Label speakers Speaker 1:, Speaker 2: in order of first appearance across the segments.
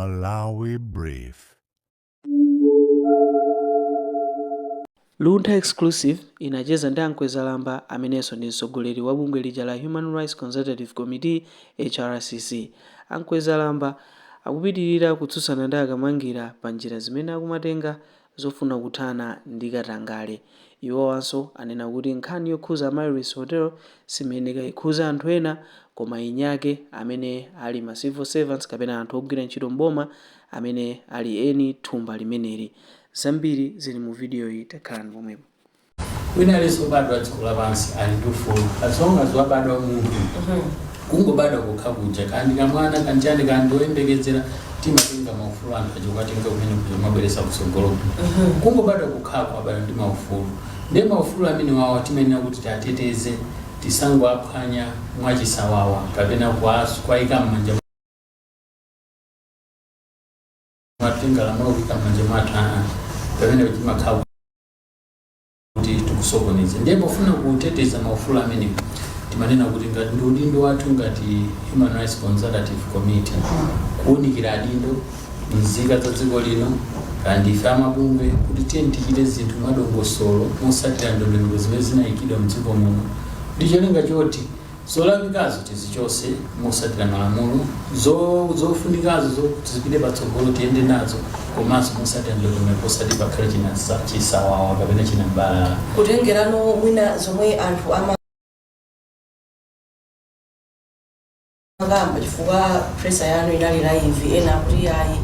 Speaker 1: Malawi Brief.
Speaker 2: Luntha Exclusive inacheza ndi a Mkwezalamba amenenso ndi mtsogoleri wa bungwe lija la Human Rights Consultative Committee, HRCC. A Mkwezalamba akupitilira kutsutsana ndi a Kamangira pa njira zimene akumatenga zofuna kuthana ndi katangale. Iwowanso anena kuti nkhani yokhuza Amaryllis Hotel simayeneka ikhuze anthu ena koma eniake amene ali ma civil servants kapena anthu ogwira ntchito m'boma amene ali eni thumba limeneli. Zambiri zili mu vidiyoyi takhalani pomwepo.
Speaker 3: Wina aliyense obadwa dziko lapansi ali ndi ufulu, as long as wabadwa munthu, kungobadwa kokha kuja, kandi kamwana kanjani, kandi woyembekezera, timatenga maufulu anthu aja kukatenga kumene kuja kumabweresa kutsogolo. Kungobadwa kokhako abadwa ndi maufulu. Ndiye maufulu amene wawa timayenera kuti tiateteze, tisangoaphwanya mwachisawawa kapena kuwayika m'manja mwathu, tenga lamulo kuyika m'manja mwathu, aa, pamene timakhala kuti tikusokoneza. Ndiye pofuna kuteteza maufulu amenewo, timanena kuti ngati ndi udindo wathu ngati Human Rights Consultative Committee kuwunikira adindo, nzika za dziko lino, kandi ife amabungwe, kuti tiye tichite zinthu mwadongosolo, mosatira ndondomeko zimene zinayikidwa mdziko muno, ndi cholinga choti zolakwikazo tizichose mosatira malamulo, zofunikazo zipite patsogolo tiyende nazo, komanso mosatira ndondomeko, osati pakhale china chisawawa kapena china mbalala.
Speaker 4: Kutengerano mwina zomwe anthu amakamba, chifukwa presser yanu inali live, ena akuti ayi,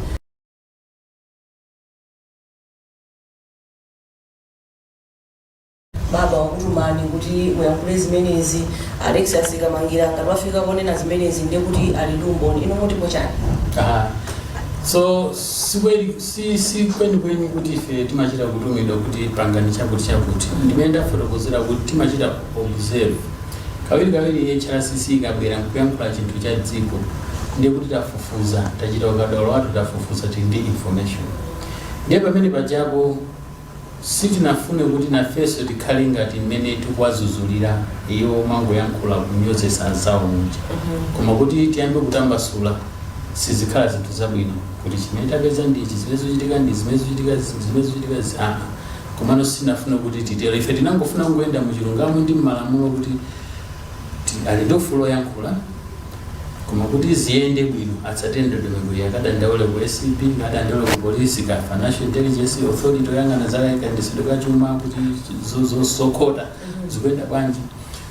Speaker 4: baba wakutumani kuti muyankhule zimenezi. Alexious Kamangira ngati wafika ponena zimenezi, ndiye kuti ali ndi umboni. Inu mutipo chani?
Speaker 3: Aha. So sikweli, si kwenikweni kuti ife timachita kutumidwa kuti pangani chakuti chakuti. Ndimene ndafotokozera kuti timachita observe. Kawiri kawiri HRCC ikabwera nkuyankhula chinthu cha dziko, ndiye kuti tafufuza, tachita ukadaulo wathu, tafufuza, tili ndi information. Ndiye pamene pajapo sitinafune kuti nafenso tikhale ngati mmene tikuwazuzulira iwo, mangoyankhula kunyozesa anzawo muja, koma kuti tiyambe kutambasula sizikhala zinthu zabwino, kuti chimene tapeza ndichi, zimene zikuchitika ndi zimene zikuchitika, zimene zikuchitika zi aa. Komano sitinafune kuti titero. Ife tinangofuna kungoyenda muchilungamo ndi mmalamulo, kuti ali ndi ufulu oyankhula, koma kuti ziyende bwino atsatire ndondomeko iyi, akadandaule ku ACB, akadandaule ku polisi, ka Financial Intelligence Authority oyang'ana za kayendetsedwe ka chuma, kuti zokhota zikuyenda bwanji.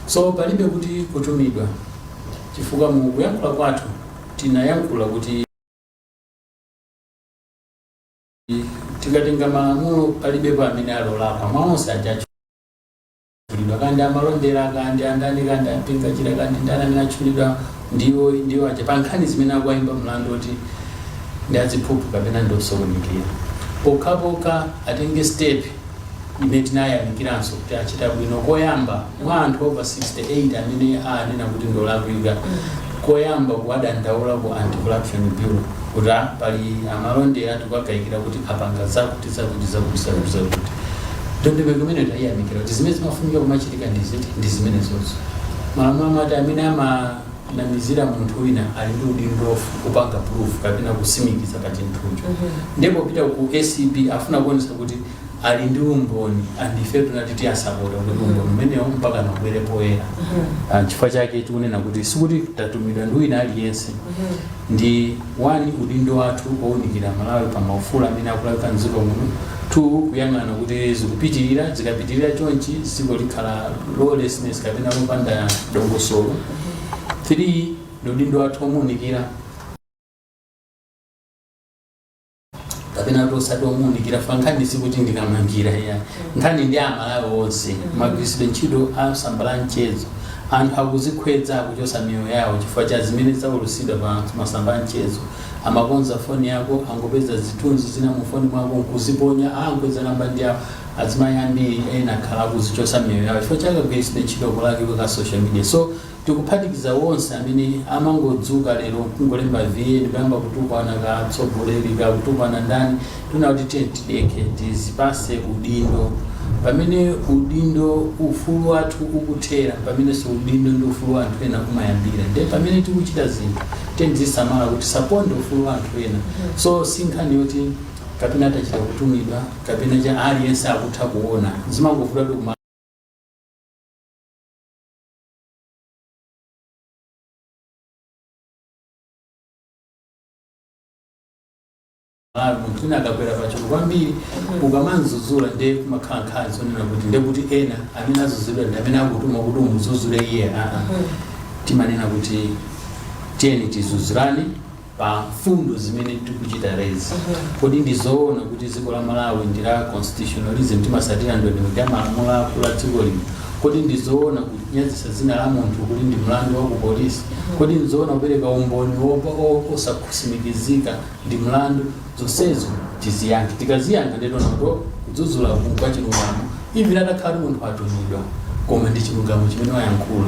Speaker 3: So palibe kuti kutumidwa, chifukwa mu kuyankhula kwathu tinayankhula kuti tikatenga malamulo, palibepo amene alolakwa mwa onse aja atchulidwa, kandi amalondera, kandi andani, kandi ampingachira, kandi ndani amene atchulidwa, ndiwo aja pa nkhani zimene akuwayimba mlandu kuti ndi aziphuphu kapena ndi osokonekera. Pokhapokha atenge step imene tinayamikiranso kuti achita bwino, koyamba mwa anthu over 68 amene anena kuti ndolakwika, koyamba kuwadandaula ku Anti-Corruption Bureau kuti pali amalondera tikukayikira kuti apanga zakuti zakuti zakuti zakuti zakuti. Ndondomeko imene tayiyamikira, kuti zimene zimafunika kumachitika ndi ziti, ndi zimenezozo. Malamulo amati amene amanamizira munthu wina ali ndi udindo kupanga proof kapena kusimikiza pa chinthucho. Ndipo pita ku ACB afuna kuonesa kuti ali ndi umboni, and ife tunati tiyasapota kuti umboni umenewo mpaka nabwere poyera. Chifukwa chake tikunena kuti sikuti tatumidwa ndi wina aliyense. Ndi one, udindo wathu owunikira Malawi pa maufulu amene akulakwika mdziko muno; two, kuyang'ana kuti zikupitirira, zikapitirira chonchi dziko likhala lawlessness kapena lopanda dongosolo; three, ndi udindo wathu omuunikira, kapena kuti osati omuunikira fa nkhani sikuti ndikamangira ya nkhani ndi Amalawi onse. Magwiritsidwe ntchito a tsamba la mchezo, anthu akuzikhwedza, akuchosa miyoyo yawo chifukwa cha zimene zaulusidwa pa masamba a mchezo. Amakonza foni yako, angopeza zithunzi zina mu foni mwako nkuziponya, Mkwezalamba ndi awo. Azimayi ambiri ena akhala akuzichosa miyoyo yawo chifukwa cha kagwiritsidwe ntchito kolakwika ka social media. So tikuphatikiza wonse amene amangodzuka lero kungolemba VN, kuyamba kutukwana katsogoleri, kakutukwana ndani. Tuna kuti tiye tidekhe, tizipase udindo Pamene udindo, ufulu wathu ukuthera, pamenenso udindo ndi ufulu wa anthu ena umayambira. Nde pamene tikuchita zinthu, tizisamala kuti tisaponde ufulu wa anthu ena. So si nkhani yoti kapena tachita kutumidwa kapena cha, aliyense akutha kuona. Zimangovuta kuti kuma Malawi munthu wina akakwera pachulu kwambiri, ukamamdzudzula ndiye kumakhala nkhani zonena kuti ndiye kuti ena amene adzudzulidwa ndi amene akutuma kuti umudzudzule iye. Aa, timanena kuti tiyeni tidzudzulane pa mfundo zimene tikuchita raise. Kodi ndizoona kuti dziko la Malawi ndi la constitutionalism, timasatira ndondomeko ya malamulo akulu a dziko lino? Kodi ndizoona kunyazitsa dzina la munthu kuti ndi mlandu wa ku polisi? Kodi ndizoona kupereka umboni osatsimikizika ndi mlandu? Zonsezo tiziyankhe. Tikaziyankha, ndiye tiona kuti kudzudzula kwa chilungamo, even atakhala kuti munthu atumidwa, koma ndi chilungamo chimene wayankhula.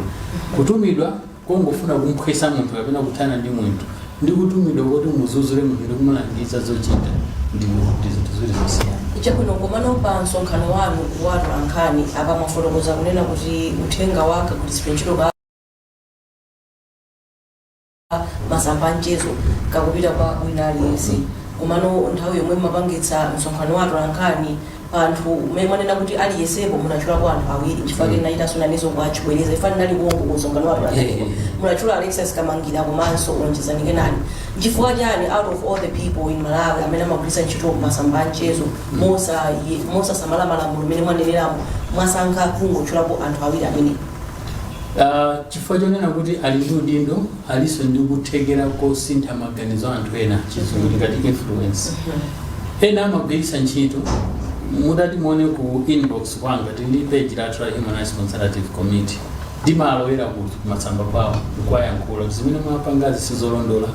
Speaker 3: Kutumidwa kongofuna kumphwesa munthu kapena kuthana ndi munthu, ndi kutumidwa kuti mudzudzule munthu ndi kumulangiza zochita, ndi zinthu ziwiri zosiyana.
Speaker 4: Chabwino, komano pa msonkhano wanu wa atolankhani apa mwafotokoza kunena kuti uthenga wa kagwiritsidwe ntchito ka masamba a mchezo kakupita kwa wina aliyense. Komano nthawi yomwe mumapangitsa msonkhano wa atolankhani, pa anthu umene mwanena kuti aliyensepo, munatchulapo anthu awiri. Nchifukwa mm. nachitanso nanezo kuachibwereza ifa ndinali konko ku msonkhano wa atolankhani. Munatchula Alexius Kamangira komanso Onjezani Kenani. Nchifukwa chani, out of all the people in Malawi amene amagwiritsa ntchito masamba a mchezo mosasamala malamulo mmene mwaneneramo, mwasankha kungotchulapo anthu awiri amene?
Speaker 3: Chifukwa chonena kuti ali ndi udindo, alinso ndi kuthekera kosintha maganizo a anthu ena, Chizungu tikati influence. Ena amagwiritsa ntchito. Mutati muone ku inbox kwanga, tili ndi page lathu la Human Rights Consultative Committee, ndimalowera ku masamba kwawo nkuwayankhula kuti zimene mwapangazi sizolondola,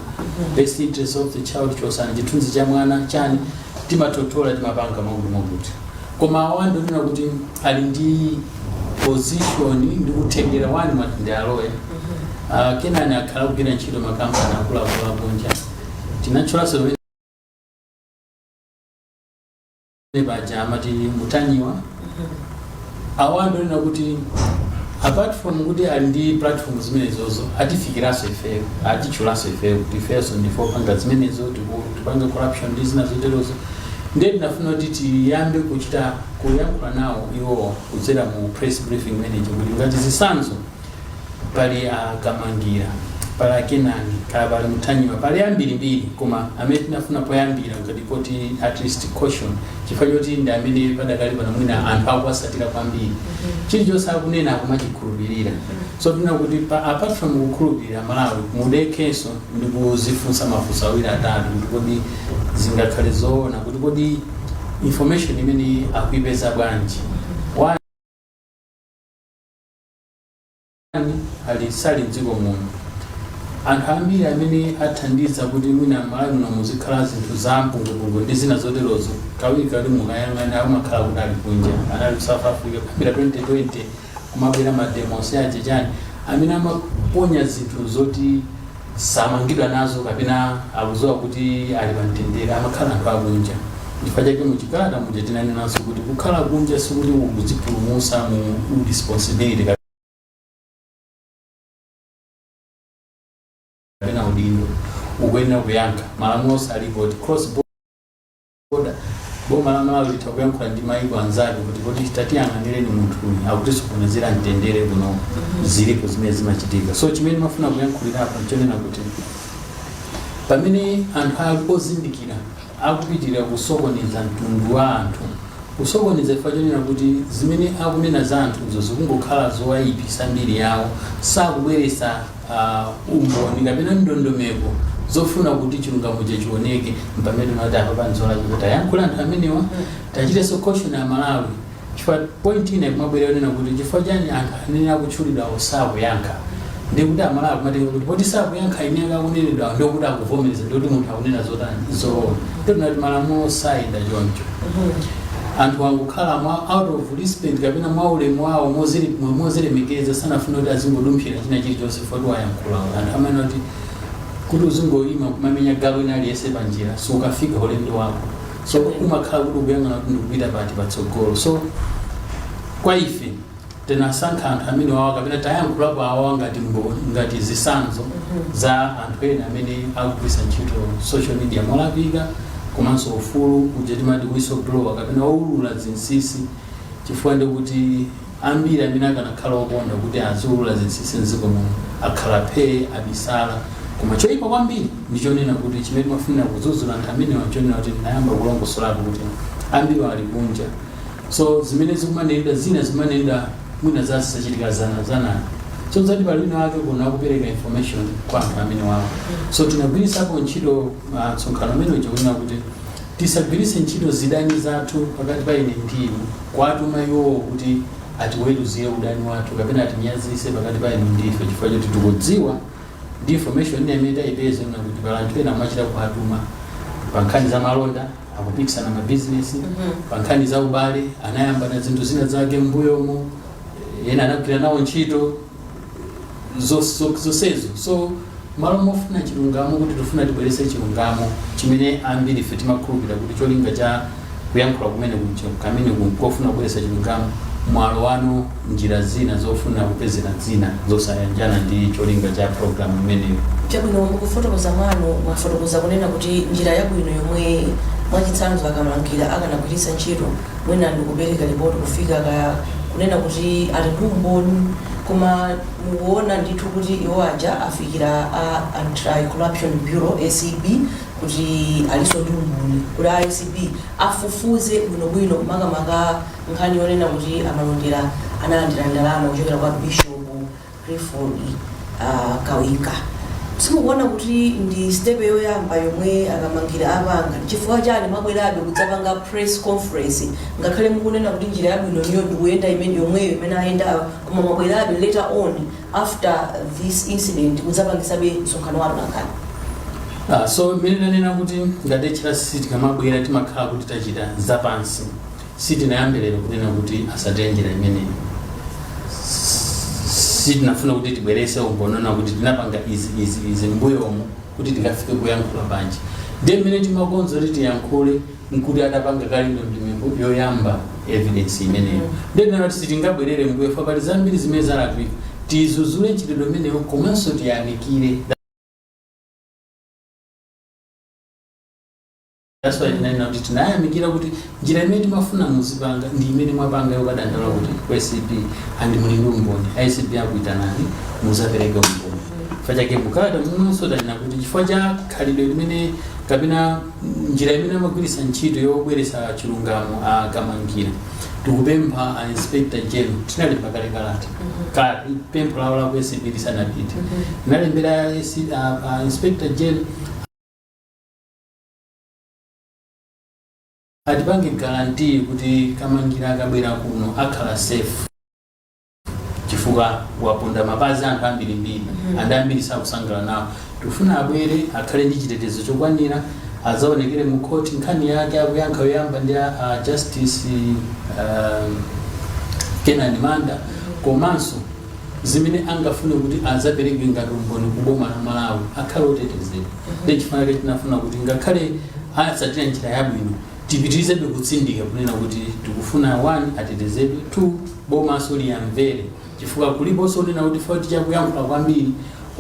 Speaker 3: best interest of the child, chosani chithunzi cha mwana chani, timatotola, timapanga mwakuti mwakuti. Koma awa ndionena kuti ali ndi position ndi kuthekera. One, mwati ndi aloya. Kenani akhala kugwira ntchito makampani akuluakulu akunja. Tinatchulanso pamene paja amati Mutanyiwa. Awa ndionena kuti apart from kuti ali ndi platform zimenezozo, atifikiranso ifeyo, atitchulanso ifeyo kuti ifeyonso ndife opanga zimenezo, tipanga corruption ndi zina zoterozo. Ndiye tinafuna kuti tiyambe kuchita kuyankhula nawo iwowa kudzera mu press briefing manager, kuti ngati zitsanzo pali a Kamangira, pali a Kenani, kaya pali Muthanyiwa, pali ambirimbiri, koma amene tinafuna poyambira ngati poti at least caution, chifukwa choti ndi amene padakali pano mwina anthu akuwasatira kwambiri, chilichonse akunena akumachikhulupirira. So tina kuti apart from kukhulupirira, Malawi mudekhenso ndi kuzifunsa mafunso awiri atatu kuti kodi zingakhale zoona, kuti kodi information imene akuipeza bwanji? One, ali sali mdziko muno. Anthu ambiri amene athandiza kuti mwina Malawi muno muzikhala zinthu za mpungwepungwe ndi zina zoterozo, kawirikawiri mukayang'ana amakhala kuti ali kunja, anali ku South Africa kuyambira 2020, kumabwera ma demos aja chani. Amene amaponya zinthu zoti samangidwa nazo kapena akudziwa kuti ali pamtendere amakhala anthu akunja. Chifukwa chake muchikalata muja tinanenanso kuti kukhala kunja sikuti ukudzipulumutsa mu responsibility kapena udindo. Ukuyenera kuyankha. Malamulo alipo kuti cross border, boma la Malawi litha kuyankhula ndi maiko anzake kuti kodi tatiyang'anireni munthu uyu, akutisokonezera mtendere kuno. Zilipo zimene zimachitika. So chimene mafuna kuyankhulira apa nchonena kuti pamene anthu ali ozindikira akupitirira kusokoneza mtundu wa anthu, kusokoneza chifukwa chonena kuti zimene akunena za anthuzo zikungokhala zowayipisa mbiri yawo, sakubweretsa umboni kapena ndondomeko zofuna kuti chilungamo chioneke, mpamene tinati apa panzola kuti ayankhule anthu amenewa, tachitenso caution a Malawi. Chifukwa point ina ikumabwera yonena kuti chifukwa chani anthu amene akutchulidwawo sakuyankha, ndikuti Amalawi akumatenga kuti poti sakuyankha ine akakunenedwa, ndikuti akuvomereza, ndikuti munthu akunena zotani, zoona. Tinati malamulo sayenda choncho. Anthu angokhala mwa out of respect kapena mwa ulemu wawo, mozilemekeza, sanafuna kuti azingodumphira china chilichonse poti wayankhula. Anthu amene kuti uzingoyima kumamenya galu ina aliyense panjira, sukafika ulendo wako. So umakhala kuti ukuyang'ana kuti ndikupita pati patsogolo. So Kwa ife tinasankha anthu amene wawa kapena tayankhulapo awawa ngati mboni, ngati zitsanzo za anthu ena amene akugwiritsa ntchito social media molakwika, komanso ufulu uja timati whistleblower kapena woulula zinsinsi, chifukwa ndikuti ambiri amene akanakhala okonda kuti aziulula zinsinsi mdziko muno akhala phee, abisala. Koma choyipa kwambiri ndichonena kuti chimene timafunira kudzudzula anthu amenewa nchonena kuti ndinayamba kulongosolapo kuti ambiri ali kunja, so zimene zikumanenedwa, zina zimanenedwa mwina zazisachitika zana zanani, so zati pali wina wake kuno akupereka information kwa anthu amene wawo. So tinagwiritsapo ntchito msonkhano umene uja kunena kuti tisagwiritse ntchito zidani zathu pakati pa ine ndi inu kwatuma iwowo kuti atiweruzire udani wathu kapena atinyazise pakati pa inu ndi ife, chifukwa choti tikudziwa ndi information ina imene tayipeza ina kuti pali anthu ena amachita kuatuma pa nkhani za malonda, akupikisana mabizinesi, pa nkhani za ubale, anayamba na zinthu zina zake mbuyomo, ena anagwira nawo ntchito zonsezo. So malo mofuna chilungamo, kuti tifuna tibwerese chilungamo chimene ambiri ife timakhulupirira kuti cholinga cha kuyankhula kumene kuja kamene kofuna kubweresa chilungamo, mwalo wanu njira zina zofuna kupezera zina zosayanjana ndi cholinga cha program imeneyo.
Speaker 4: Chabwino, mukufotokoza mwanu mwafotokoza kunena kuti njira yabwino yomwe mwachitsanzo Akamangira akanagwiritsa ntchito mwina ndikupereka ripoti kufika kaya kunena kuti ali ndi umboni, koma mukuona ndithu kuti iwo aja afikira a Anti-Corruption Bureau, ACB, kuti aliso ndi umboni, kuti a ACB afufuze bwinobwino, makamaka nkhani yonena kuti Amalondera analandira ndalama kuchokera kwa Bishop Clifford Kawika. Simukuona kuti ndi step yoyamba yomwe Akamangira apanga? Chifukwa chani mwabwerabe kudzapanga press conference, ngakhale mukunena kuti njira yabwino niyo ndikuyenda imene yomweyo imene ayendayo, koma mwabwerabe later on after this incident kudzapangisabe msonkhano wanu nkhani?
Speaker 3: So mmene ndanena kuti ngati HRCC tikamabwera timakhala kuti tachita zapansi, sitinayambe lero kunena kuti asatire njira imeneyo. Sitinafuna kuti tibwerese umboni kuti tinapanga izi, izi, izi mbuyomu kuti tikafike kuyankhula panje. Ndiye mmene timakonza kuti tiyankhule nkuti adapanga kale ndondomeko yoyamba evidence imeneyo. Ndiye tinena kuti sitingabwerere mbuyo fa pali zambiri zimene zalakwika. Tizuzule mchitidwe umenewo komanso tiyamikire. That's why tinanena kuti tinayamikira kuti njira imene timafuna muzipanga ndi imene mwapanga yokadandaula kuti ku ACB, and muli ndi umboni, ACB akuitanani muzapereke umboni. Chifukwa chake mukalata momwenso tanena kuti chifukwa cha khalidwe limene kapena njira imene amagwiritsa ntchito yobweretsa chilungamo Akamangira, tikupempha a Inspector General. Tinalemba kale kalata ka pempho lawo la ku ACB lisanapite, tinalembera a Inspector General atipange guarantee kuti Kamangira akabwera kuno akhala safe, chifukwa waponda mapazi anthu ambirimbiri and ambiri sakusangalala nawo. Tikufuna abwere akhale ndi chitetezo chokwanira, adzaonekere mu court nkhani yake akuyankha yoyamba ndi a Justice Kenan Manda, komanso zimene angafune kuti adzapereke ngati umboni ku boma la Malawi akhale otetezedwa. Ndi chifukwa chake tinafuna kuti ngakhale atsatira njira yabwino, tipitirizebe kutsindika kunena kuti tikufuna 1 atetezedwe, 2 bomaso liyamvere, chifukwa kuliponso kunena kuti foti chakuyankhula kwambiri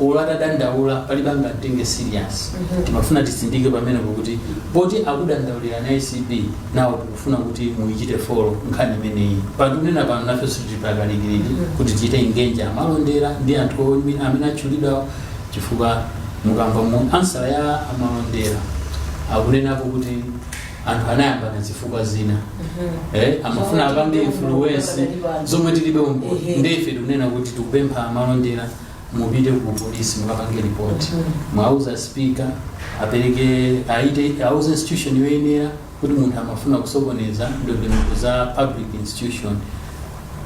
Speaker 3: olo atadandaula palibe angamtenge serious. Timafuna titsindike pamenepo kuti poti akudandaulira na ACB, nawo tikufuna kuti muyichite follow nkhani imeneyi. Pakunena pano nafenso tili pakalikiliki kuti tichite engage Amalondera ndi anthu amene atchulidwawo, chifukwa mukamva mu answer ya Amalondera akunenapo kuti anthu anayamba na zifukwa zina, amafuna apange influence zomwe tilibe umboni. Ndife tikunena kuti tikupempha Amalondera mupite ku polisi mukapange report, mwauza speaker apereke aite auze institution yoyenera kuti munthu amafuna kusokoneza ndondomeko za public institution.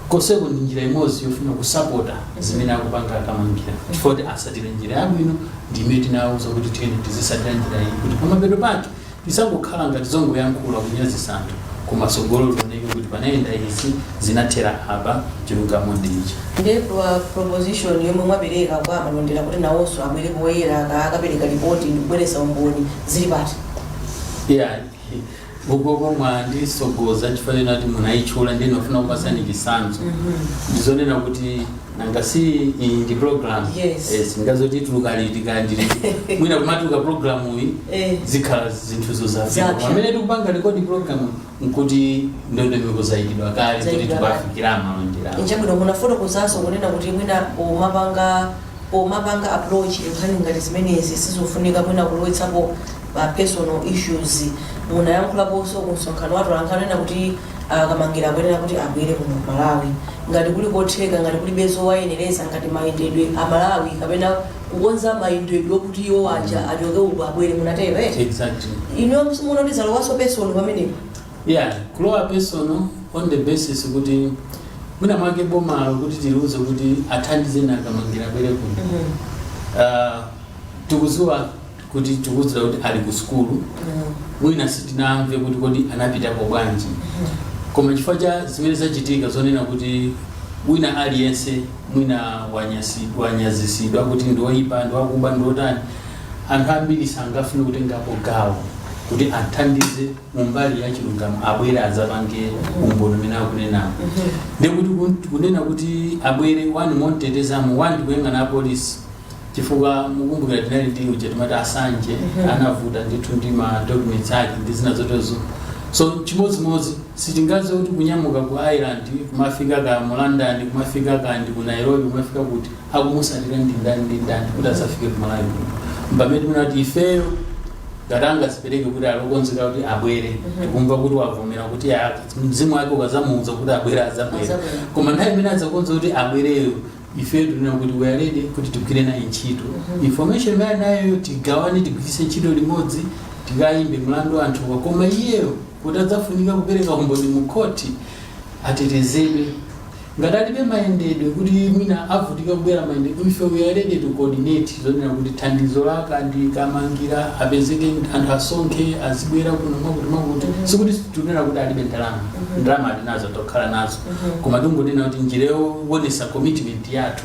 Speaker 3: Koseko ndi njira imodzi yofuna kusapota zimene akupanga Akamangira, chifukwa kuti asatire njira yabwino ndi imene tinawuza kuti tiyeni tizisatira njira iyi, kuti pamapeto pake tisangokhala ngati zongoyankhula kunyazisa anthu, koma tsogolo lioneke kuti panayenda izi, zinathera apa, chilungamo ndi ichi.
Speaker 4: Ndiye pa proposition yomwe mwapereka kwa Amalondera kuti nawonso abwere poyera akapereka ripoti ndi kubweretsa umboni zili pati?
Speaker 3: Yeah. Ukoko mwandisogoza chifukwa kuti munayitchula, ndiye ndinofuna kupasani chitsanzo. Ndizonena kuti nanga si iyi ndi program?
Speaker 4: Yes.
Speaker 3: Singazoti ituluka liti kandi mwina kumatuluka program iyi zikhala zinthuzo zafika.
Speaker 4: Zapsa.
Speaker 3: Pamene tikupanga record program nkuti ndondomeko zayikidwa kale kuti
Speaker 4: Zayikidwa kale.
Speaker 3: tikuafikira amalonderawo.
Speaker 4: Nchabwino, munafotokozanso kunena kuti mwina pomapanga approach nkhani ngati zimenezi sizofunika mwina kulowetsapo pa personal issues. Munayankhulaponso ku msonkhano wa atolankhani nena kuti Kamangira akuyenera kuti abwere kuno ku Malawi ngati kuli kotheka, ngati kulibe zowayenereza ngati mayendedwe a Malawi kapena kukonza mayendedwe okuti iwo aja achoke uko abwere, munatero eti?
Speaker 3: Exactly.
Speaker 4: Inu simuona kuti zalowaso personal pamenepo?
Speaker 3: Yeah, kulowa personal on the basis kuti mwina mwake bomalo kuti tiliuze kuti athandize Nakamangira abwere kuno, tikuziwa kuti tikudziwa kuti ali ku sukulu. Mwina sitinamve kuti kodi anapitapo bwanji, koma chifukwa cha zimene zachitika zonena kuti wina aliyense mwina wanyazisidwa kuti ndi woyipa, ndi wakuba, ndi wotani, anthu ambiri sangafune kutengapo gawo kuti athandize mumbali ya chilungamo, abwere adzapange umboni umene akunenawo. Ndikuti kunena kuti abwere, one, montetezamo, one, ndikuyang'ana apolisi, chifukwa mukumbukira tinali ndi uja timati Asanje, anavuta ndithu ndi ma documents ake ndi zina zotezo. So chimodzimodzi sitingaze kuti kunyamuka ku Ireland kumafika ka mu London, kumafika kandi ku Nairobi, kumafika kuti akumusatira ndi ndani ndi ndani kuti asafike ku Malawi kuno. Pamene timunati ifeyo ngati angazipereke kuti alokonzeka kuti abwere, tikumva kuti wavomera kuti mzimu wake ukazamuuza kuti abwere, azabwera.
Speaker 4: Azabwera.
Speaker 3: Koma nthawi imene adzakonza kuti abwereyo, ifeyo tinena kuti we are ready kuti tigwire naye ntchito. Information imene nayo tigawane, tigwiritse ntchito limodzi, tikayimbe mlandu anthuwa. Koma iyeyo kuti adzafunika kupereka umboni mu khoti, atetezedwe. Ngati alibe mayendedwe, kuti mwina avutika kubwera mayendedwe, ife we are ready to coordinate zonena kuti thandizo laka ndi Kamangira apezeke, anthu asonkhe, azibwera kuno, mwakuti mwakuti. Sikuti tunena kuti alibe ndalama, ndalama ali nazo, tokhala nazo, koma tingonena kuti njira yoonesa commitment yathu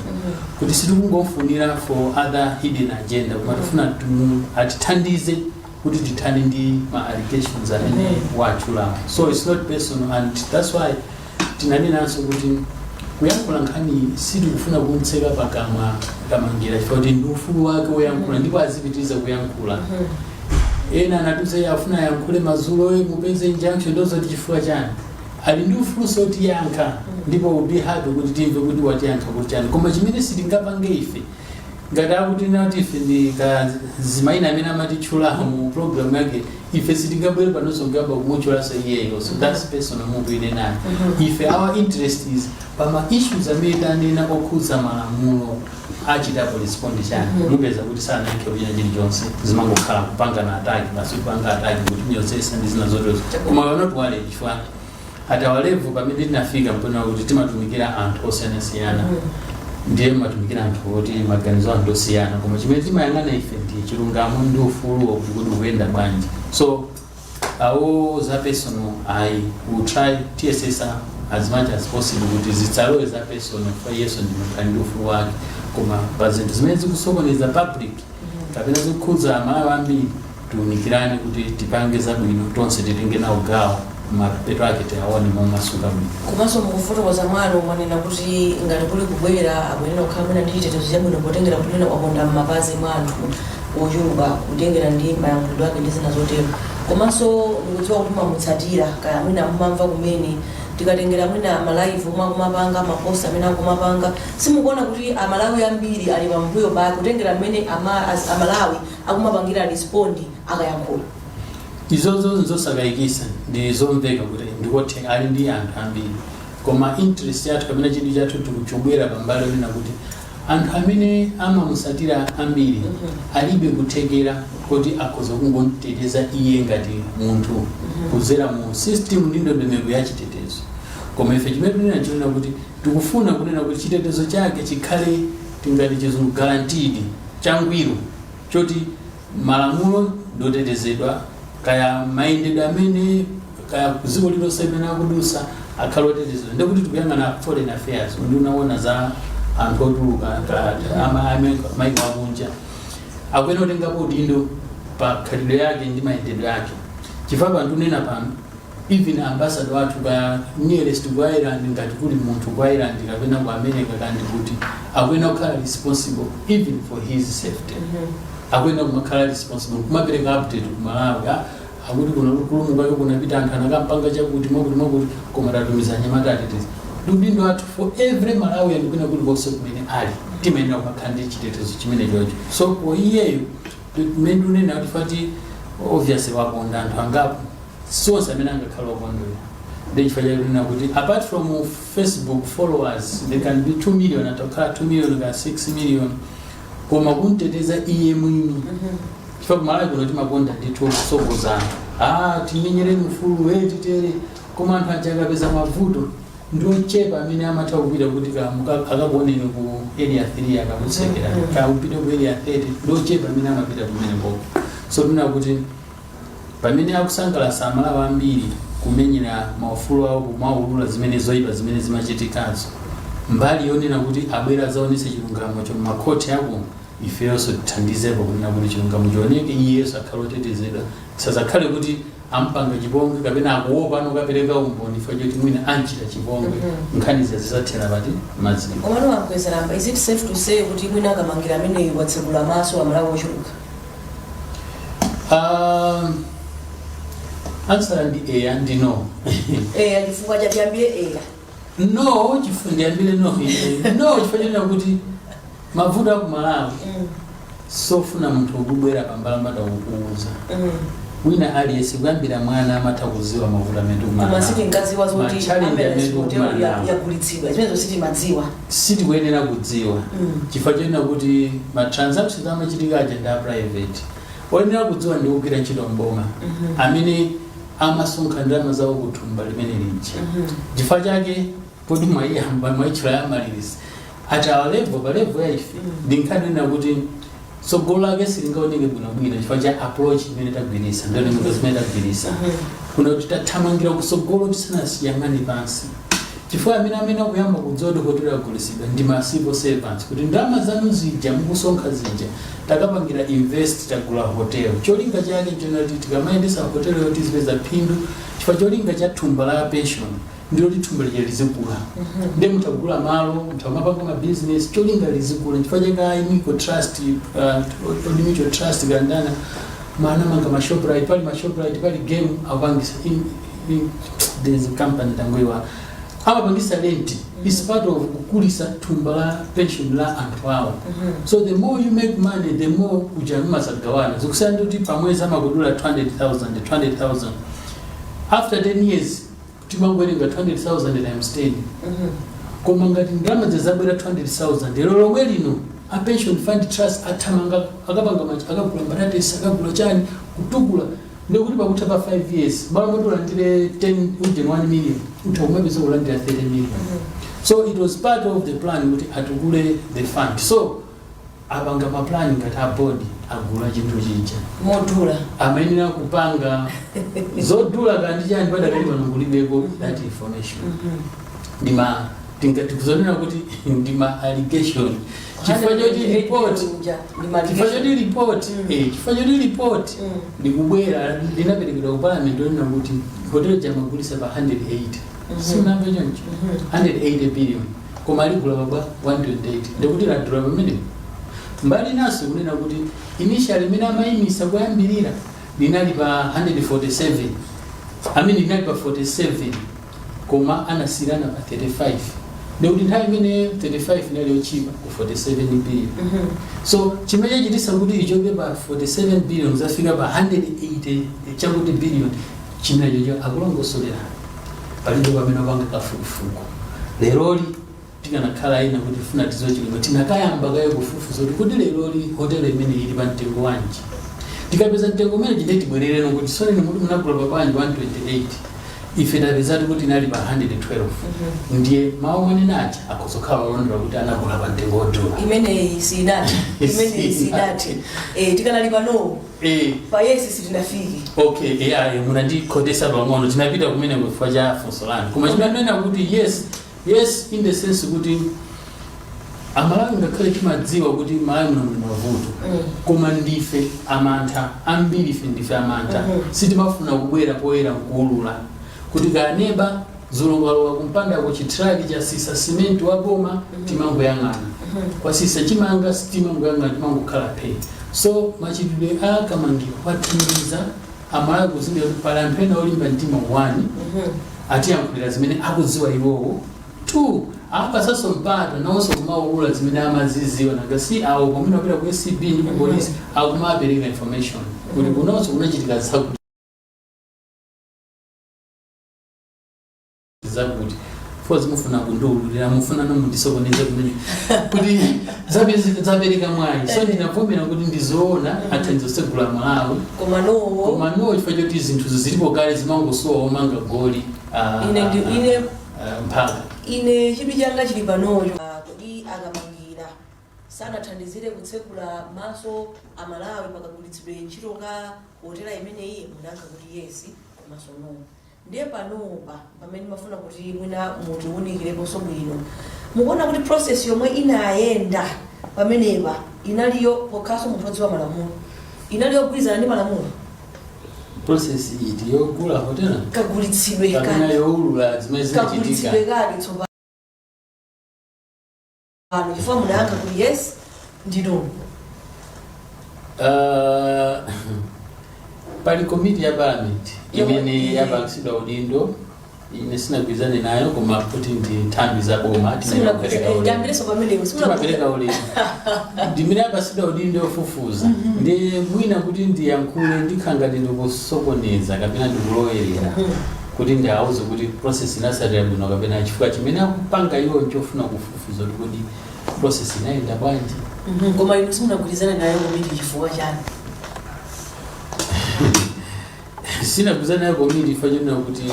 Speaker 3: kuti sitikungofunira for other hidden agenda, koma tifuna atithandize kuti tithane ndi ma allegations amene watchulawo. So it's not personal, and that's why tinanenanso kuti kuyankhula nkhani sitikufuna kumtseka pakamwa Kamangira, chifukwa kuti ndi ufulu wake woyankhula ndipo azipitiriza kuyankhula. Ena anatiuza iye afuna ayankhule madzulo, mupeze injunction, ndozoti chifukwa chani? Ali ndi ufulu sotiyankha, ndipo we'll be happy kuti timve kuti watiyankha kuti chani. Koma chimene sitingapange ife, ngati akuti nati ife ndi ka zimayina amene amatitchula mu program yake, ife sitingabwere panonso kuyamba kumutchulanso iyeyo. So that's personal move ine nayo. Ife our interest is pama issues amene tanena okhudza malamulo, achitapo respond chani? Mupeza kuti sanayankhe kuchina chilichonse, zimangokhala kupanga na attack basi, kupanga attack kuti nyozesa ndi zina zotezo. Koma we are not worried, chifukwa at our level pamene tinafika mpona kuti timatumikira anthu osiyanasiyana, ndiye matumikira anthu oti maganizo anthu osiyana, koma chimene timayang'ana ife ndi chilungamo ndi ufuluwo kuti kuyenda bwanji. So awo za personal ayi, we try tiyesesa as much as possible kuti zitsalowe za personal, kwa iyeso ndi munthu ali ndi ufulu wake. Koma pa zinthu zimene zikusokoneza public kapena zikukhudza Amalawi ambiri, tiunikirane kuti tipange zabwino, tonse titenge nawo gawo, mapeto ake tiaone momasuka bwino.
Speaker 4: Komanso mukufotokoza mwano mwanena kuti ngati kuli kubwera, akuyenera kukhala mwina ndi chitetezo chabwino, potengera kuti mwina waponda m'mapazi mwa anthu ochuluka, kutengera ndi mayankhulidwe ake ndi zina zotero. Komanso ndikudziwa kuti mamutsatira, kaya mwina mumamva kumene, tikatengera mwina ma live omwe akumapanga, ma post amene akumapanga, simukuona kuti Amalawi ambiri ali pambuyo pake, kutengera mmene Amalawi akumapangira respond akayankhula?
Speaker 3: Izozo nzosakayikisa, ndi zomveka kuti ndikotheka ali ndi anthu ambiri. Koma interest yathu kapena chidwi chathu tikuchobwera pambali onena kuti anthu amene amamusatira ambiri alibe kuthekera kuti akhoza kungomuteteza iye ngati munthu kudzera mu system ndi ndondomeko ya chitetezo. Koma ife chimene tinena chinena kuti tikufuna kunena kuti chitetezo chake chikhale, tingati chizungu, guaranteed, changwiro, choti malamulo ndotetezedwa, kaya mayendedwe amene kaya dziko lilonse limene akudusa akhale otetezedwa. Ndikuti tikuyang'ana foreign affairs, ndi unaona za anthu otuluka maiko akunja akuyenera kutengapo udindo pa khalidwe yake ndi mayendedwe ake. Chifukwa pano tunena pano, even ambassador wathu ka nearest ku Ireland, ngati kuli munthu ku Ireland kapena ku America kandi kuti, akuyenera kukhala responsible even for his safety. Akuyenera kumakhala responsible kumapereka update ku Malawi, akuti kuno kulumukako kunapita anthu anakampanga chakuti, mwakuti mwakuti, koma tatumiza anyamata atetezi. Ndi udindo wathu for every Malawian kwina kulikonse kumene ali, timayenera kumakhala ndi chitetezo chimene chocho. So kwa iyeyo, mmene ndikunena kuti fati obviously wakonda anthu angapo, sonse amene angakhala okondwera. Ndi chifukwa chake kunena kuti apart from Facebook followers, there can be 2 million, atakhala 2 million ka 6 million, koma kumteteza iye mwini, chifukwa kumalawi kuno timakonda ndithu kusokoza anthu, timenyereni ufulu, titere, koma anthu aja akapeza mavuto ndiochepa amene amatha kupita kuti akakuoneni ku Area 3, akakutsekera, kakupita ku Area 30, ndiochepa amene amapita kumeneko. So tinena kuti pamene akusangalatsa Amalawi ambiri kumenyera maufulu awo, kumaulula zimene zoyipa zimene zimachitikazo, mbali yonena kuti abwera azaonese chilungamo cho makhoti ako, ifeyonso tithandizepo kunena kuti chilungamo chioneke, iyeso akhale otetezedwa, sazakhale kuti ampanga chipongwe kapena akuopa nokapereka umboni chifukwa choti mwina anchita chipongwe. Nkhani zizathera pati maziko.
Speaker 4: Komano a Mkwezalamba, is it safe to say kuti mwina akamangira ameneyi watsekula maso Amalawi ochuluka?
Speaker 3: Answer ndi eya ndi no.
Speaker 4: Eya chifukwa chatiyambire eya.
Speaker 3: No, chifukwa ndiyambire no ine. No, chifukwa chonena kuti mavuto aku Malawi sofuna munthu kubwera pambalambanda kukuuza. Wina aliyense kuyambira mwana amatha kuziwa mavuto amene
Speaker 4: Koma
Speaker 3: tikumana.
Speaker 4: sitinkadziwa zoti
Speaker 3: Ma challenge
Speaker 4: Amaryllis
Speaker 3: amene
Speaker 4: Hotel
Speaker 3: tikumana nawo.
Speaker 4: yagulitsidwa, zimenezo sitimadziwa.
Speaker 3: Sitikuyenera kudziwa chifukwa chonena kuti ma transactions amachitika aja ndi a private. Oyenera kudziwa ndi kugwira ntchito mboma amene amasonkha ndalama zawo kuthumba limene lija. Chifukwa chake poti mwayiyamba, mwayitchula ya Amaryllis, at our level, pa level ya ife, ndi nkhani yonena kuti tsogolo lake silingaoneke bwinobwino chifukwa cha approach imene tagwirisa, ndondomeko zimene tagwirisa kuno, kuti tathamangira kutsogolo tisanasiyang'ane pansi. Chifukwa amene akuyamba kudziwa kuti hotelo yagulitsidwa ndi ma civil servants, kuti ndalama zanu zija mukusonkha zija takapangira invest, tagula hotel. Cholinga chake nchonati tikamayendesa hotel yoti zipeza phindu, chifukwa cholinga cha thumba la pension ndiloti thumba lija lizikula. Ndiye mutagula malo, muthamapanga ma business, cholinga lizikula. Chifukwa chake Amico Trust, Old Mutual Trust kandana mana manga ma Shoprite, pali ma Shoprite, pali Game, akupangisa there's a company tangoiwa amapangisa rent is part of kukulisa thumba la pension la anthu awo. So the more you make money, the more uja mumazagawana. Zikusiyana ndi kuti pamwezi amakudula 200,000 200,000, after 10 years timangowerenga 200,000 times 10. Koma ngati ndalama zizabwera 200,000 lero lomwe lino, a Pension Fund Trust athamanga, akapanga akagula mbatatesi, akagula chani, kutukula, ndikuti pakutha pa 5 years, malo moti ulandire 10 uje 1 million, utha kumapeza kulandira 30 million. So it was part of the plan kuti atukule the fund. So apanga maplani ngati a board, agula chinthu chija
Speaker 4: modula.
Speaker 3: Amayenera kupanga zodula kandi chani, padakali pano kulibeko that information. Ndima tikuzonena kuti ndima allegation chifukwa choti report, chifukwa choti report chifukwa choti report likubwera, linaperekedwa ku parliament lonena kuti hotel jamagulisa pa 180, simunamve choncho? 180 billion, koma aligula pabwa 128, ndikuti ladula pamenepo. Mbali naso kunena kuti initially imene amayimisa kuyambirira linali pa 147, I mean linali pa 47, koma anasiyirana pa 35, ndikuti nthawi imene 35 inali yochipa ku 47 billion. So chimene chachitisa kuti ichoke pa 47 billion zafika pa 180 chakuti billion, chimenecho akulongosolera palibe pamene apanga kafukufuku. Leroli tikanakhala ina kuti funa tizochilima, tinakayamba kaye kufufuza kuti leroli hotelo imene ili pa mtengo wanji. Tikapeza mtengo umene chinde, tibwerereno kuti soneni muti munagula pa bwanji 128, ife tapezatu kuti inali pa 112. Ndiye mawu mwanenacha akhozokhala olondola kuti anagula pa mtengo wodula.
Speaker 4: Imeneyi sinati, imeneyi sinati. Tikanali pano pa yes sitinafike.
Speaker 3: Okay, yeah, munandikhodesa pang'ono, tinapita kumene chifukwa cha funso lanu, koma chimanena kuti yes, yes in the sense kuti Amalawi, ngakhale timadziwa kuti Malawi muno muli mavuto, koma ndife amantha ambiri. Ife ndife amantha. Sitimafuna kubwera poyera nkuulula kuti kaneba zulongalowa kumpanda ku chitruck chasisa simenti wa boma. Timangoyang'ana kwasisa chimanga, timangoyang'ana, timangokhala phe. So machitidwe a Kamangira kwathandiza Amalawi kuzindikira kuti pali anthu ena olimba mtima. 1, atiyankhulira zimene akudziwa iwowo. 2, apasaso mpata nawonso kumaulula zimene amaziziwa. Nanga si awo pamene apita ku ACB ndi ku polisi akumapereka information kuti kunonso kunachitika zakuti zakuti. Fozi mufuna kundiululira, mufuna nomundisokoneze kumene kuti zapereka mwayi. So ndinavomera kuti ndizoona, athandiza kusegula Malawi.
Speaker 4: Koma no.
Speaker 3: Koma no, chifukwa choti zinthuzo zilipo kale, zimangosowa omanga goli.
Speaker 4: Ine ine
Speaker 3: Mphaka.
Speaker 4: Ine chidwi changa chili panocho. Kodi Akamangira sanathandizire kutsekula maso Amalawi pakagwiritsidwe ntchito ka hotela imeneyi? Munayankha kuti yes komanso no. Ndiye panopa pamene mafuna kuti mwina mutiwunikireponso bwino, mukuona kuti process yomwe inayenda pamenepa inaliyo, pokhaso munthu odziwa malamulo, inali yogwirizana ndi malamulo?
Speaker 3: Process iti? Yogula hotela?
Speaker 4: Kagulitsidwe
Speaker 3: kapena
Speaker 4: kake.
Speaker 3: Youlula zimene zinachitika?
Speaker 4: Kagulitsidwe kake tsopano, chifukwa munayankha kuti yes ndi no.
Speaker 3: Pali komiti ya parliament imene yapatsidwa udindo. Ine sinagwirizane nayo, koma kuti ndi nthambi za boma, timapereka ulemu.
Speaker 4: Tiyambireso pamenepo.
Speaker 3: Timapereka ulemu ndimene apatsidwa udindo yofufuza. Ndi mwina kuti ndiyankhule ndikhala ngati ndikusokoneza kapena ndikulowerera kuti ndiauze kuti process inasatira bwino kapena, chifukwa chimene akupanga iwo nchofuna kufufuza kuti kodi process inayenda bwanji.
Speaker 4: Koma inu simunagwirizane nayo komiti chifukwa chani?
Speaker 3: Sinagwirizana nayo komiti chifukwa chonena kuti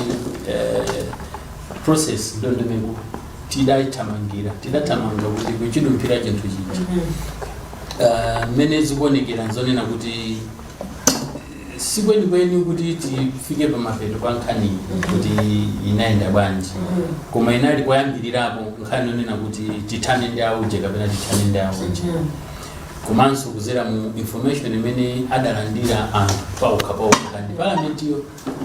Speaker 3: process, ndondomeko, tidayithamangira, tidathamanga kuti kuchidumphira chinthu chija. Mmene zikuonekera nzonena kuti sikwenikweni kuti tifike pamapeto pa nkhani kuti inayenda bwanji, koma inali poyambirirapo nkhani yonena kuti tithane ndi auje kapena tithane ndi auje, komanso kuzera mu information imene adalandira anthu paokha paokha kandi palamentiyo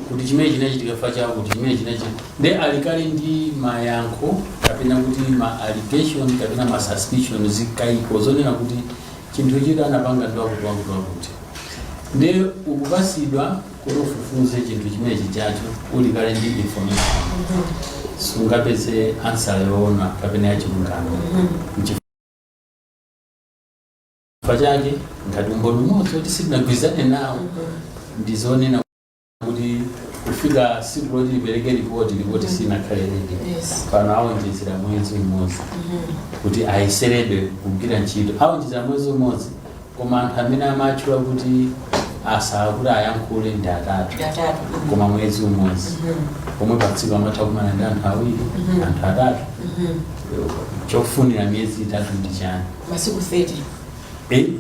Speaker 3: kuti chimene chinachitika fa chakuti chimene chinachitika, nde alikale ndi mayankho kapena kuti ma allegation kapena ma suspicion, zikayiko zonena kuti chinthu chito anapanga ndi wakuti wakuti wakuti. Nde ukupasidwa kuti ufufuze chinthu chimene chichacho, uli kale ndi information, sungapeze answer yoona kapena yachilungamo. Nchifukwa chake ngati umboni umodzi kuti sitinagwirizane nawo, ndizonena kuti kufika siku loti lipereke ripoti, ripoti sinakhale ready. Pano awonjezera mwezi umodzi kuti ayeserebe kugwira ntchito. Awonjezera mwezi umodzi, koma anthu amene amatchula kuti asala kuti ayankhule ndi atatu.
Speaker 4: Atatu.
Speaker 3: Koma mwezi umodzi pomwe pa tsiku amatha kumana ndi anthu awiri, anthu atatu, chofunira miyezi 3 ndi chani?
Speaker 4: Masiku 30.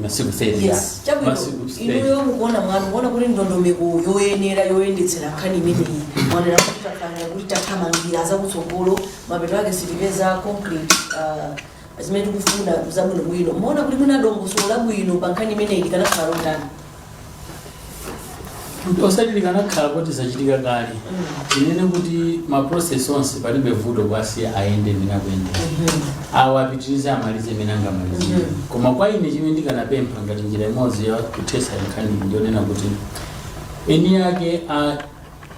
Speaker 3: Masiku 30.
Speaker 4: Yes, chabwino.
Speaker 3: Masiku 30.
Speaker 4: Inuyo mukuona mwanu, mukuona kuti ndondomeko yoyenera yoyendetsera nkhani imeneyi, mwanena kuti takhala kuti tathamangira zakutsogolo, mapeto ake sitipeza concrete zimene tikufuna zabwinobwino, muona kuti mwina dongosolo labwino pa nkhani imeneyi likanakhala lotani?
Speaker 3: Osati likanakhala kuti zachitika kale. Tinene kuti ma process onse palibe vuto, kwasiya ayende imene akuyendera awo, apitirize, amalize imene angamalizire. Koma kwa ine chimene ndikanapempha ngati njira imodzi ya kuthesa nkhani ndionena kuti eni ake a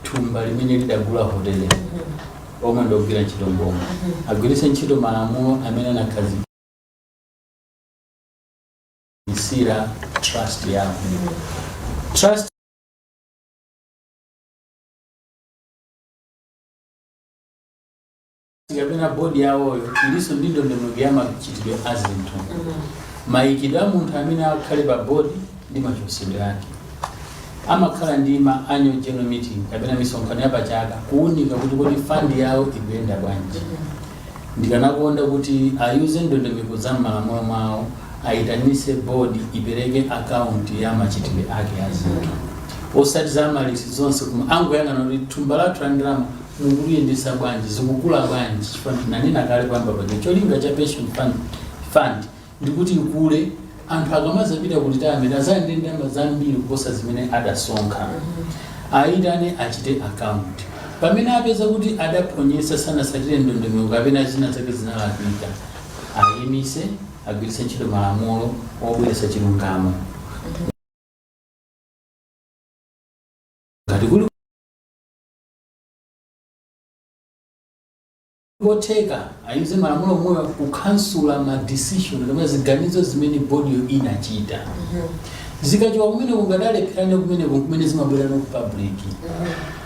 Speaker 3: thumba limene lidagula hotele, omwe ndogwira ntchito mboma, agwiritse ntchito malamulo amene anakhazikitsira trust yawo. Trust kapena bodi yawoyo ilinso ndi ndondomeko ya machitidwe a zinthu, mayikidwe a munthu amene akhale pa bodi ndi machosedwe ake. Amakhala ndi ma annual general meeting kapena misonkhano ya pachaka kuwunika kuti kodi fund yawo ikuyenda bwanji. Ndikanakonda kuti ayuze ndondomeko za m'malamulo mwawo, ayitanise board ipereke akaunti ya machitidwe ake a zinthu, osati za malisi zonse, koma angoyang'ana kuti thumba lathu la ndalama mukuliyendesa bwanji, zikukula bwanji. Chifukwa ndinanena kale kwamba paja, cholinga cha pension fund Fund ndikuti ikule, anthu akamazapita ku retirement azayende ndalama zambiri kuposa zimene adasonkha. Ayitane, achite account. Pamene apeza kuti adaphonyesa, sanasatire ndondomeko kapena zina zake zinalakwika, ayimise, agwiritse ntchito malamulo obweretsa chilungamo. Ngati kuli kotheka, ayuze malamulo omwewa kukhansula ma decision kapena ziganizo zimene bodiyo inachita. Zikachoka kumene kungadalepherane kumeneko, kumene zimabwera no ku public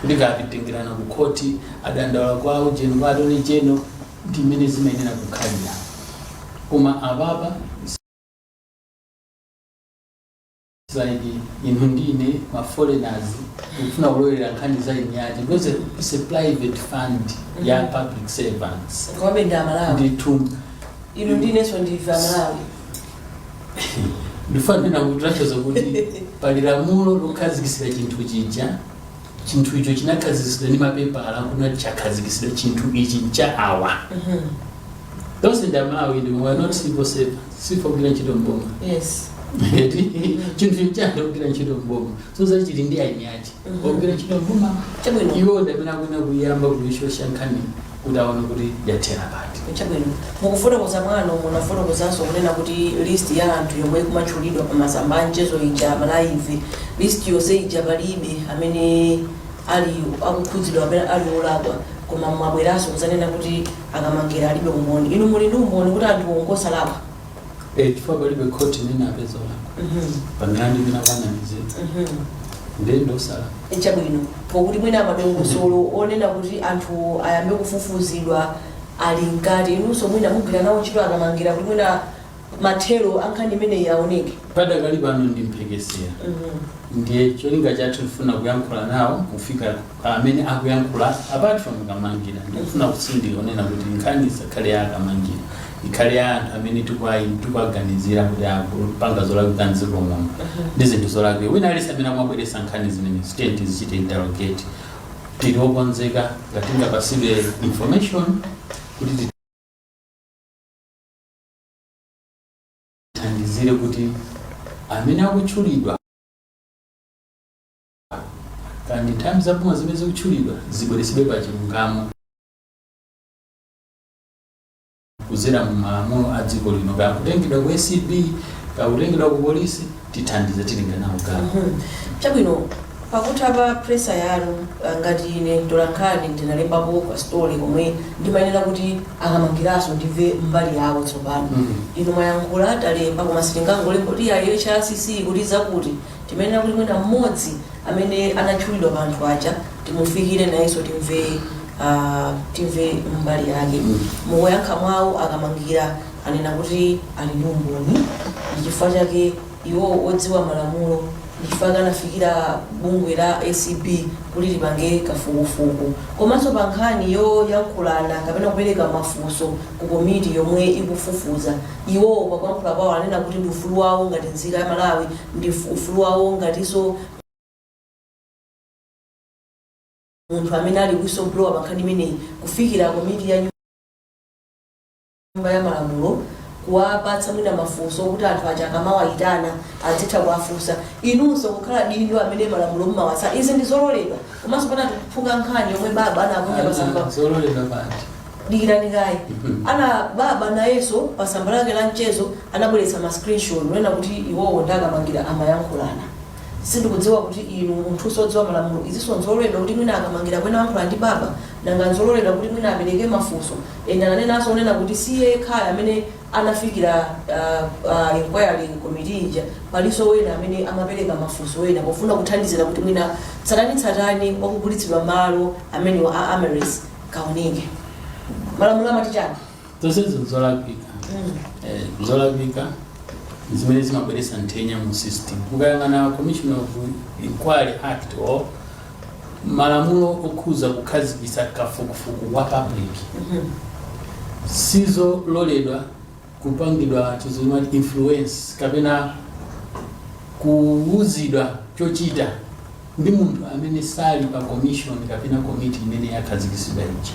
Speaker 3: kuti kapitengerana ku khoti, adandaula kwa ujeni, kwa attorney general, ndi imene zimayenera kukhalira. Koma apapa it's like inu ndine ma foreigners kufuna kulowera nkhani za inyaji because it's a private fund ya public servants.
Speaker 4: Komabe ndi Amalawi.
Speaker 3: Ndithu.
Speaker 4: Inu ndinenso ndife Amalawi.
Speaker 3: Ndifanira kutanthauza kuti pali lamulo lokhazikitsira chinthu chija. Chinthu icho chinakhazikitsidwa ndi mapepala kuna chakhazikitsidwa chinthu ichi cha awa. Tonse ndi Amalawi, ndi we are not civil servants, sife kugwira ntchito mboma. Chinthu ichi chanthu kugwira ntchito mboma, so zachili ndi ainyachi ogwira ntchito mboma. Iwo ndi amene akuyenera kuyamba kuyishosha nkhani kuti aone kuti yathera pati.
Speaker 4: Chabwino, mukufotokoza mwano munafotokozanso kunena kuti list ya anthu yomwe ikumatchulidwa pa masamba a mchezo ija, ma live list yonse ija, palibe amene ali akukhudzidwa amene ali olakwa, koma mwabweranso kuzanena kuti Akamangira alibe umboni. Inu muli ndi umboni kuti anthu ngosalakwa?
Speaker 3: Eh, chifukwa palibe khoti imene apeza olakwa pa milandu imene akuwanamizira, ndiye ndosalakwa.
Speaker 4: Chabwino, pokuti mwina madongosolo onena kuti anthu ayambe kufufuzidwa ali mkati, inunso mwina mugwira nawo ntchito Akamangira kuti mwina mathero a nkhani imeneyi aoneke?
Speaker 3: Padakali pano ndi mphekesera. Ndiye cholinga chathu tifuna kuyankhula nawo kufika amene akuyankhula apart from Kamangira. Ndikufuna kutsindika kunena kuti nkhani isakhale ya Akamangira, ikhale ya anthu amene tikuwaganizira kuti akupanga zolakwika mdziko muno ndi zinthu zolakwika. Wina aliyense amene amabweretsa nkhani zimenezi, tiye tizichite interrogate. Tili okonzeka ngati tingapasidwe information kuti tithandizire kuti amene akutchulidwa kandi nthambi za boma zimene zikutchulidwa zibweretsedwe pa chilungamo kudzera mu malamulo a dziko lino, kakutengedwa ku ACB, kakutengedwa ku polisi, tithandize, tilinga nawo gawo.
Speaker 4: Chabwino, pakutha pa presser yanu, ngati ine mtolankhani ndinalembapo pa story komwe ndimayenera kuti Akamangiranso ndimve mbali yawo tsopano. Inu mwayankhula, talemba, koma sitingangolemba kuti ayi HRCC kuti zakuti. Timayenera kuti mwina mmodzi amene anatchulidwa pa anthu aja timufikire nayenso timve mbali yake. Mukuyankha mwawo Akamangira anena kuti ali ndi umboni, ndi chifukwa chake iwo odziwa malamulo, ndi chifukwa chake anafikira bungwe la ACB kuti lipange kafukufuku. Komanso pa nkhani yoyankhulana kapena kupereka mafunso ku komiti yomwe ikufufuza, iwowo pakuyankhula kwawo anena kuti ndi ufulu wawo ngati nzika ya Malawi, ndi ufulu wawo ngatinso munthu amene ali whistleblower pa nkhani imeneyi kufikira komiti ya Nyumba ya Malamulo kuwapatsa mwina mafunso okuti anthu aja akamawayitana adzitha kuwafunsa. Inunso kukhala dindo amene malamulo mumawatsa, izi ndi zololedwa? Komanso panatuphuka nkhani yomwe baba anaponya pasamba.
Speaker 3: Zololedwa pati?
Speaker 4: Dikirani kaye. Ana baba nayenso pa tsamba lake la mchezo anabweretsa ma screenshot kunena kuti iwowo ndi Akamangira amayankhulana. Sindikudziwa kuti inu munthunso odziwa malamulo, izinso nzololedwa kuti mwina Akamangira kwena kuyankhula ndi baba? Nanga nzololedwa kuti mwina apereke mafunso? And ananenanso onena kuti si yekhayo amene anafikira inquiry committee ija, palinso wena amene amapereka mafunso ena pofuna kuthandizira kuti mwina tsatanitsatani wakugulitsidwa malo amenewa a Amaryllis kaoneke. Malamulo amati chani?
Speaker 3: Zonsezo nzolakwika. Nzolakwika zimene zimabweretsa nthenya mu system. Ukayang'ana Commission of Inquiry Act or malamulo okhuza kukhazikitsa kafukufuku wa public, sizololedwa kupangidwa chizungu influence kapena kuwuzidwa chochita ndi munthu amene sali pa commission kapena committee imene yakhazikitsidwa ija.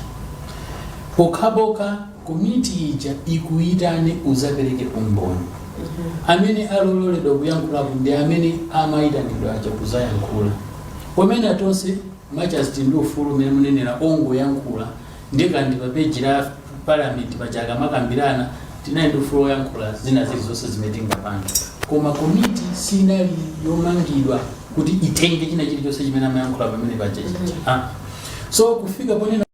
Speaker 3: Pokhapokha komiti ija ikuyitane uzapereke umboni. Amene aloledwa kuyankhulapo ndi amene amayitanidwa aja kuzayankhula. Pamene tonse machas ndi ufulu umene munenera ongoyankhula, ndikandi pa peji la Parliament paja akamakambirana, tinali ndi ufulu woyankhula zina zilizonse zimene tingapange, koma komiti sinali yomangidwa kuti itenge china chilichonse chimene amayankhula pamene paja chija. So kufika ponena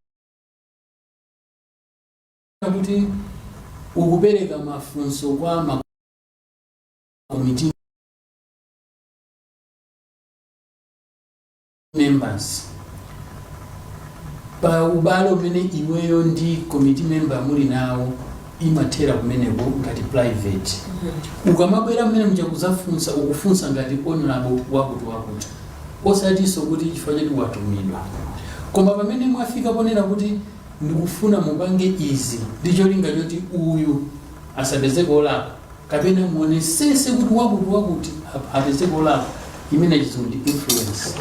Speaker 3: kuti ukupereka mafunso kwa ma committee members pa ubale umene iweyo ndi committee member muli nawo, imathera kumeneko ngati private. Ukamabwera mmene muja kuzafunsa, ukufunsa ngati honorable wakuti wakuti, osatinso kuti chifukwa choti watumidwa. Koma pamene mwafika ponena kuti ndikufuna mupange izi ndi cholinga choti uyu asapezeke olakwa, kapena muonesese kuti wakuti wakuti apezeke olakwa, imene chizungu ndi influence,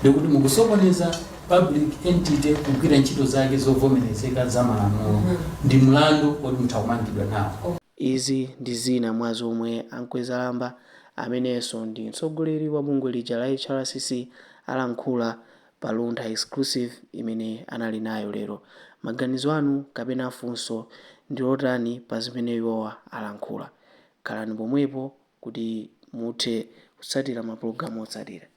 Speaker 3: ndikuti mukusokoneza public entity kugwira ntchito zake zovomerezeka za malamulo, ndi mlandu woti mutha kumangidwa nawo.
Speaker 2: Izi ndi zina mwa zomwe Ankwezalamba, amenenso ndi mtsogoleri wa bungwe lija la HRCC, alankhula pa Luntha Exclusive imene anali nayo lero. Maganizo anu kapena funso ndi lotani pa zimene iwowa alankhula? Khalani pomwepo kuti muthe kutsatira mapulogalamu otsatira.